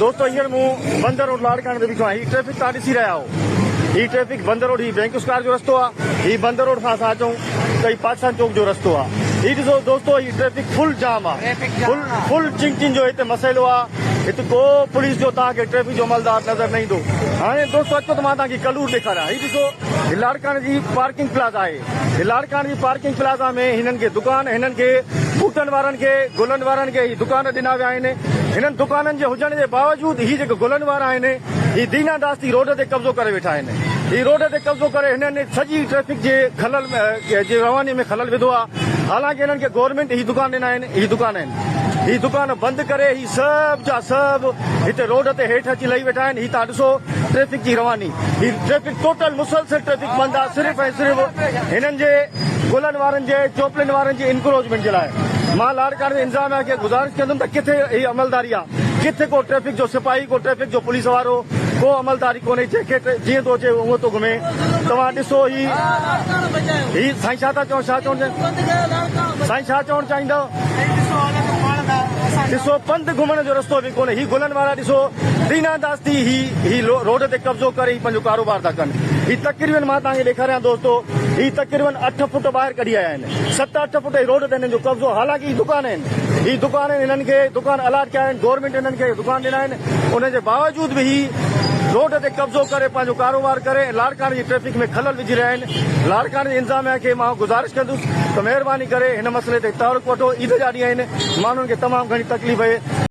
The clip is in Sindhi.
دوستو هينئر مون بندر روڊ لاڙڪاڻي تي بيٺو آهيان هي ٽريفڪ توهان ڏسي رهيا آهيو هي ٽريفڪ بندر روڊ هي بينڪ اسڪوائر جو رستو آهي هي بندر روڊ کان اسان اچون ته هي پاڪستان چوڪ جو رستو آهي هي ڏسو دوستو هي ٽريفڪ فل جام آهي فل فل چنگ چنگ جو هتي مسئلو آهي هت ڪو پوليس جو توهان کي ٽريفڪ جو عملدار نظر نه ايندو هاڻي دوستو اچو ته مان توهان کي ڪلور ڏيکاريان هي ڏسو هي لاڙڪاڻي جي پارڪنگ پلازا آهي هي لاڙڪاڻي جي پارڪنگ پلازا ۾ هنن کي دڪان هنن کي بوٽن وارن کي گلن وارن کي هي دڪان ڏنا ويا آهن هنن دڪانن جي هجڻ جي باوجود هي جيڪي گلن وارا آهن هي دينا داستي روڊ تي قبضو ڪري ويٺا آهن هي روڊ تي قبضو ڪري هنن سڄي ٽريفڪ جي خلل جي رواني ۾ خلل وڌو آهي حالانڪه هنن کي گورنمينٽ هي دڪان ڏنا آهن هي دڪان آهن هي دڪان بند ڪري هي سڀ جا سڀ هتي روڊ تي هيٺ اچي لهي ويٺا آهن هي تان ڏسو ٽريفڪ جي رواني هي ٽريفڪ ٽوٽل مسلسل ٽريفڪ بند آ صرف ۽ صرف هنن جي گلن وارن جي چوپلين وارن جي انڪروچمينٽ جي لاء مان لاڙڪاڻي جي انتظاميا کي گذارش ڪندم ته ڪٿي هي عملداري آ ڪٿي ڪو ٽريفڪ جو سپاهي ڪو ٽريفڪ جو پوليس وارو ڪو عملداري ڪونهي جنهن کي جيئن ٿو اچي اونئن ٿو گهمي توهان ڏسو هي هي سائين ڇا ٿا چئو ڇا چوڻ سائين ڇا چوڻ چاهيندؤ ڏسو پنڌ گهمڻ جو رستو به ڪونهي هي گلن وارا ڏسو دينا داستي هي هي روڊ تي قبضو ڪري هي پنهنجو ڪاروبار ٿا ڪن هي تقريبن مان توهان کي ڏيکاريان دوستو هي تقريبن اٺ فوٽ ٻاهر ڪڍي آيا آهن ست اٺ فوٽ هي روڊ تي هنن جو قبضو حالانڪه هي دڪان آهن هي دڪان آهن هنن کي دڪان الاٽ ڪيا آهن گورنمينٽ هنن کي دڪان ڏنا آهن ان جي باوجود به هي روڊ تي قبضو ڪري پنهنجو ڪاروبار ڪري ۽ لاڙڪاڻي جي ٽريفڪ ۾ خلل وجهي رهيا آهن لاڙڪاڻي جي انتظاميا کي مان گذارش ڪندس ته مهرباني ڪري هن مسئلي تي تحرڪ وٺو عيد جا ڏينهن آهن ماڻهن کي تمام گهڻي تڪليف اهي.